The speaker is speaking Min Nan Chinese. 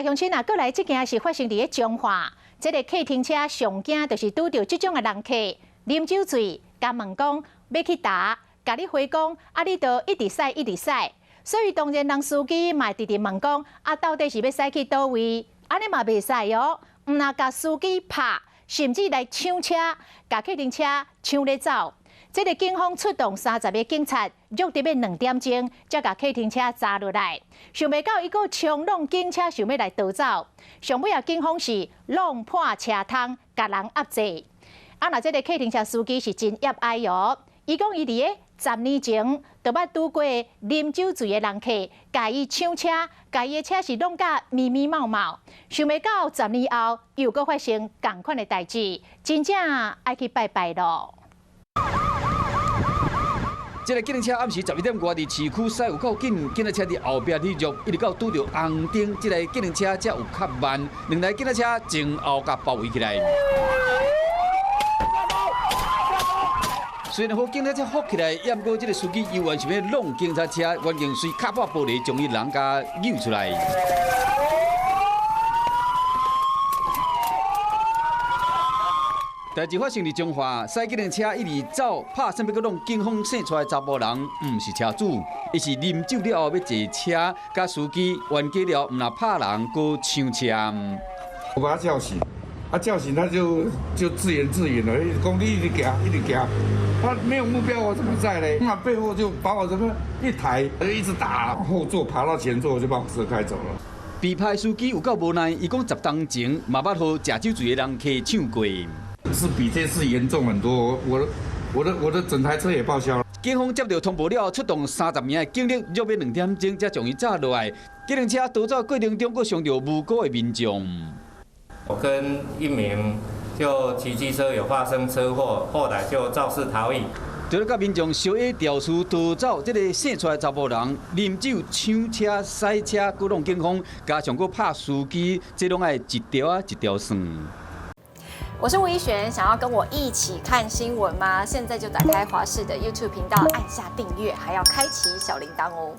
來鄉親啊，閣來這件是發生佇咧彰化，這个客停車上驚就是拄著這種的人客，啉酒醉，共問講欲去佗，共你回講，啊你都一直駛一直駛，所以當然人司機嘛直直問講，啊到底是欲駛去佗位？按呢嘛袂使哦，毋但共司機拍，甚至來搶車，共客停車搶咧走。這个警方出動30個警察，約佇欲2點鐘，才共客停車查落來。想袂到伊閣衝挵警車，想欲來逃走。上尾啊，警方是弄破車窗，共人壓制。啊，若這个客停車司機是真悲哀哦。伊講伊佇咧10年前，就捌拄過啉酒醉的人客，共伊搶車，共伊的車是弄甲密密麻麻。想袂到10年後，又閣發生仝款的代誌，真正愛去拜拜囉。這个警車暗時11點外佇市區駛有夠緊，警車佇後壁去入，一直到拄著紅燈，這个警車才有較慢。兩台警車前後共包圍起來。雖然予警車縛起來，毋過這个司機猶原想欲挵警察車，原經隨敲破玻璃，將伊人共扭出來。代誌發生佇彰化，駛計程車一直走，拍算欲閣挵警方生出來查埔人，毋是車主，伊是啉酒了後欲坐車，共司機冤家了，毋但拍人，閣搶車。我把他叫醒，他叫醒他就自言自語了，講你一直行，一直行，他沒有目標，我怎麼載呢？那背後就把我這個一抬，一直打，後座爬到前座就把我車開走了。被拍司機有夠無奈，伊講10冬前嘛捌予食酒醉的人客搶過。是比這次嚴重很多，我的整台車也報銷了。警方接到通報了後，出動30名的警力，約欲2點鐘才將伊紮落來。計程車逃走過程中，閣傷著無辜的民眾。我跟一名就騎機車有發生車禍，後來就肇事逃逸。除了佮民眾相下肇事逃走，這个生出來查埔人啉酒搶車、駛車，閣挵警方，加上閣拍司機，這攏愛一條仔一條算。我是吳怡璇，想要跟我一起看新聞嗎？現在就打開華視的 YouTube 頻道，按下訂閱，還要開啟小鈴鐺哦。